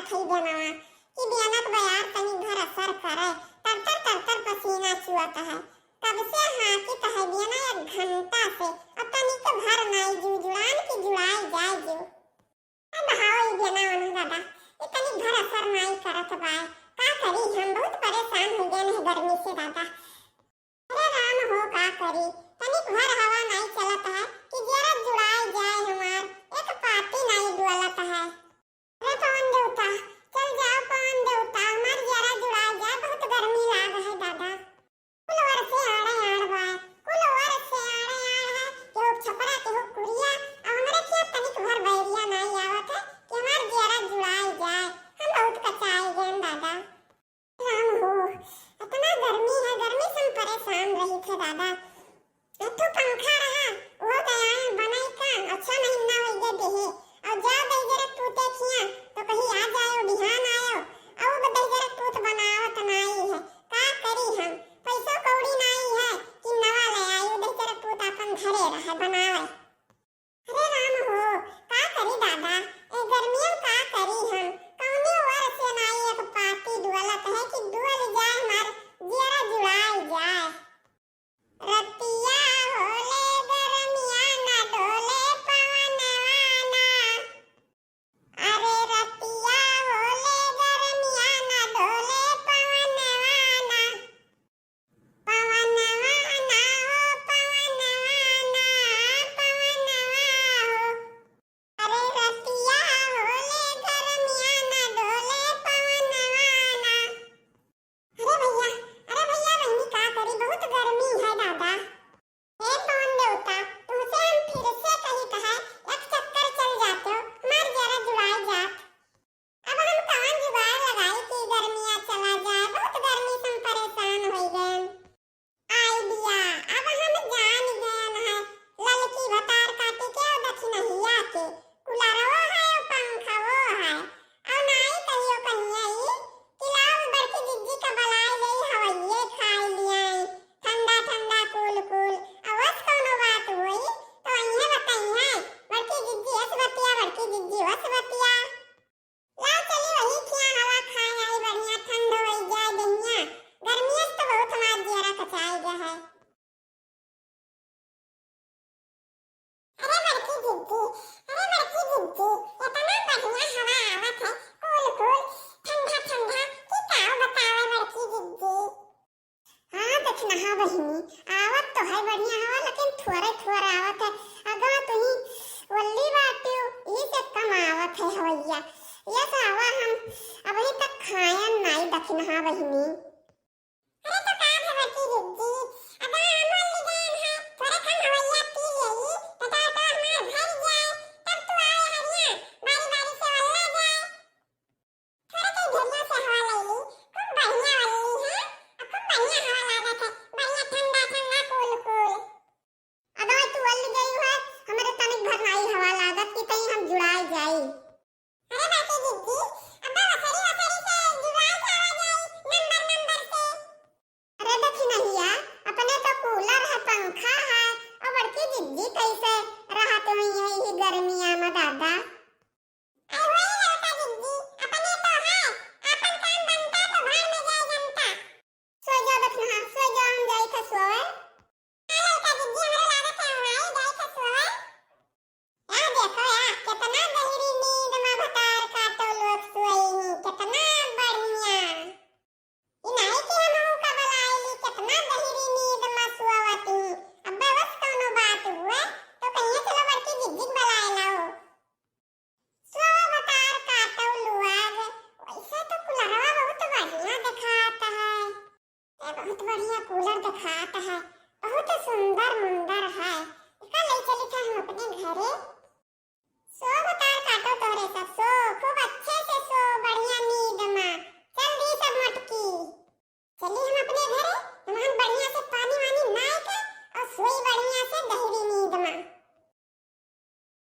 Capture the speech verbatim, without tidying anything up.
खई बेनवा कि बेनत बयार तनी भर असर करे, तरतर तरतर पसीना चुअत है। कब से हाँकित है बेना एक घंटा से, अब तनिक भर नाई जू जुड़ान की जुड़ाई जाए जू। अब हाओ ई बेना ओना दादा, ई तनी भर असर नाई करत बाय। का करी हम बहुत परेशान हो गए हैं गर्मी से दादा। अरे राम हो का करी, तनिक भर हवा नाई चलत है कि जरा जुड़ाई जाए हमार, एक पाती नाई डुअलत है। अरे पवन देवता, चल जाओ पवन देवता, हमार जरा जुड़ाई जाए, बहुत गर्मी लाग है दादा। कुल ओर से आड़े आड़ बाय, कुल ओर से आड़े आड़ है, केहू छपरा केहू कुरिया, आ हमरे खिया तनिक भर बैरिया नाई आवत है कि हमार जरा जुड़ाई जाए, हम बहुत कचाई गए दादा। राम हो, इतना गर्मी है, गर्मी से हम परेशान रही थे दादा। एक ठो पंखा रहा, वो दयाल बनाई का, अच्छा महीना हो गया देहे। और जाओ दहिजरक पूते खिया, तो कहीं आ जाओ, बिहान आयो। और वो दहिजरक पूत बनावत नाई है, का करी हम? पैसो कौड़ी नाई है कि नवा ले आई, वो दहिजरक पूत अपन घरे रहे बनावे। अरे राम हो, का करी दादा, ए गर्मियन का करी हम? कौने वर से नाई एक पाती डुअलत है कि डुअल जाए हमार जियरा जुड़ाई जाए। रतिया होले गर्मिया ना डोले पवनवा ना। अरे रतिया होले गर्मिया ना डोले पवनवा ना। पवनवा ना हो, पवनवा ना, पवनवा हो। अरे रतिया होले गर्मिया ना डोले पवनवा ना। अरे भैया, अरे भैया बहनी का करी, बहुत गर्मी है दादा। हे पवन देवता, तुमसे हम फिर से कही कहा, एक चक्कर चल जाते हो, हमार जरा जुड़ाई जात। अब हम कौन जुगाड़ लगाई कि गर्मिया चला जाए, बहुत गर्मी से हम परेशान हो गए। आइडिया, अब हम जान गए हैं, ललकी भतार काटे के और दक्षिणहिया के, कुलरवो है और पंखवो है, और नाई कहियो कहिए ई कि लाओ बड़की जिज्जी का बलाई ले हवैये खाई लियाई, ठंडा ठंडा कूल कूल, और वस कौनो बात होई तो अइहे बताइए, बड़की जिज्जी अस बतिया, बड़की जिज्जी वस बतिया। लाओ चली वही खिया हवा खाए आई, बढ़िया ठंड होई जाए देहिया। गर्मियस तो बहुत हमार जियरा कचाई गया है। अरे बड़की जिज्जी, अरे बड़की जिज्जी, इतना बढ़िया हवा आवत है, कूल कूल, ठंडा ठंडा, कि काऊ बतावे बड़की जिज्जी। हाँ दखिनहा बहिनी, आवत तो है बढ़िया हवा, लेकिन थोरे थोरे आवत है। अगवा तुही वल्ली बाटियो, ई से कम आवत है हवैया। ये से हवा हम अबही तक खायन नाई दखिनहा बहिनी। अरे तो का भे बड़की जिज्जी, अगवा हम वल्ली गयन है, थोरे कम हवैया पी लेई, तो तो, तो हमार भर जाए, तब तू आए हरिया, बारी बारी से वल्ला जाए। थोड़े के घेरिया से हवा लैली, खूब बढ़िया वल्ली है, और खूब बढ़िया हवा लागत है, बढ़िया ठंडा ठंडा कूल कूल। अगवा तू वल्ली गई है, हमरे तनिक भर नाई हवा लागत कि कहीं हम जुड़ाई जाई। अरे बाकी जिज्जी, अब वसरी वसरी से जुड़ाई जावा जाई, नंबर नंबर से। अरे दखिनहिया, अपने तो कूलर है, पंखा है, और बड़की जिज्जी कैसे रहत हुई है यही गर्मिया में दादा? अरे वही ललका जिज्जी, अपने तो है, आपन काम बनता तो भाड़ में जाए जनता। सो जाओ दखिनहा, सो जाओ, हम जाई थे सोए। का ललका जिज्जी, हमरे लागत है हमारी जाई थे सोए। या देखो या, कितना गहिरी नींद में भतार काटो लोग सोई ही, कितना बढ़िया। ई नाई कि हमहू का बलाइली, कितना गहिरी नींद में सोवत ही। अब्बे बस कौनो बात हुए, तो कहिए चलो बड़की जिज्जी के बलाए लाओ। सोवो भतार काटो लुआग, वैसे तो कुलरवा बहुत बढ़िया देखात है। ए, बहुत बढ़िया कूलर देखात है, बहुत सुंदर मुंदर है। एका ले चली था हम अपने घरे। सो भतार काटो तोहरे